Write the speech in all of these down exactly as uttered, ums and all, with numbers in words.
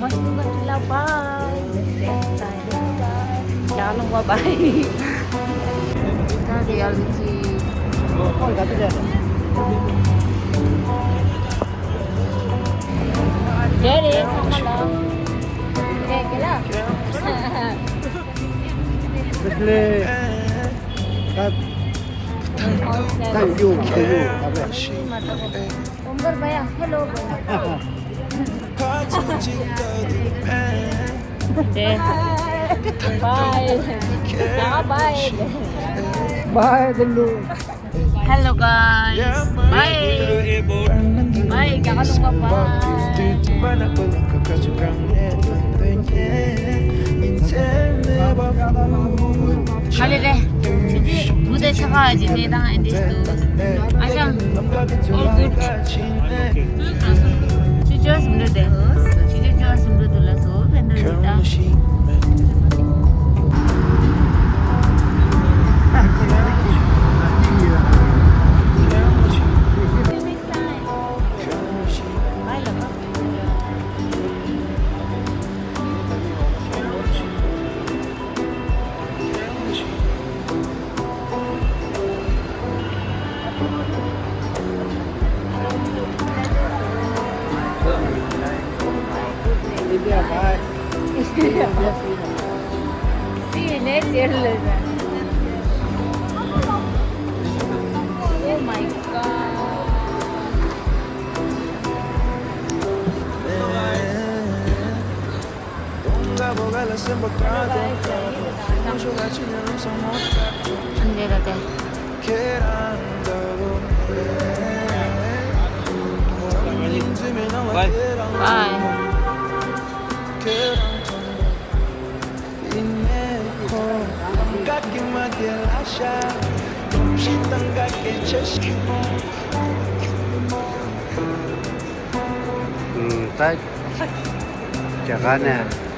མ་སུ་ག་ཅི་ལ་བའི། ཡ་ལོ་བ་བའི། ད་རེ་ཡ་ལི་ཅི། རེ་རེ་ཚང་མ་ལ། རེ་གེ་ལ། Thank you. Thank you. Hello. Bye. Bye. Bye. Hello guys. Bye. Bye. Bye. Bye. All good. ཆུ་ཚོད་གསུམ་འགྲོ་དེ། ཆུ་ཚོད་ཆུ་ཚོད་གསུམ་འགྲོ་དེ་ལ་སོ་བེ་འདྲ་རེད་ད། See you next year, Luna. Oh my God. Bye. ད་རྒྱ་གར་ནས།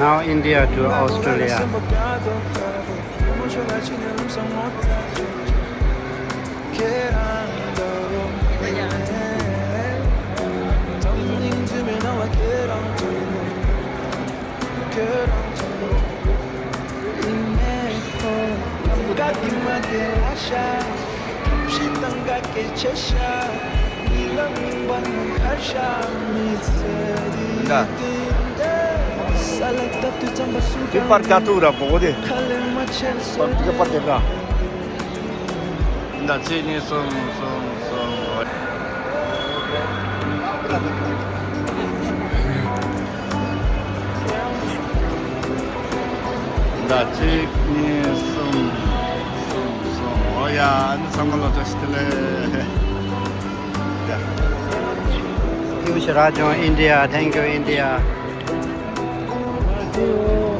Now India to Australia. འདི་པར་ཀ་ཏུ་ར་པོ་གོ་དེ། པར་ཀ་པར་དེ་ར། ད་གཅིག་གཉིས་གསུམ་གསུམ་གསུམ། ད་གཅིག་གཉིས་གསུམ་གསུམ་གསུམ། ཨོ་ཡ། ཨ་ནི་ཚང་མ་ལ་བཀྲ་ཤིས་བདེ་ལེགས། Thank you, Shirajong India. Thank you, India. Thank you.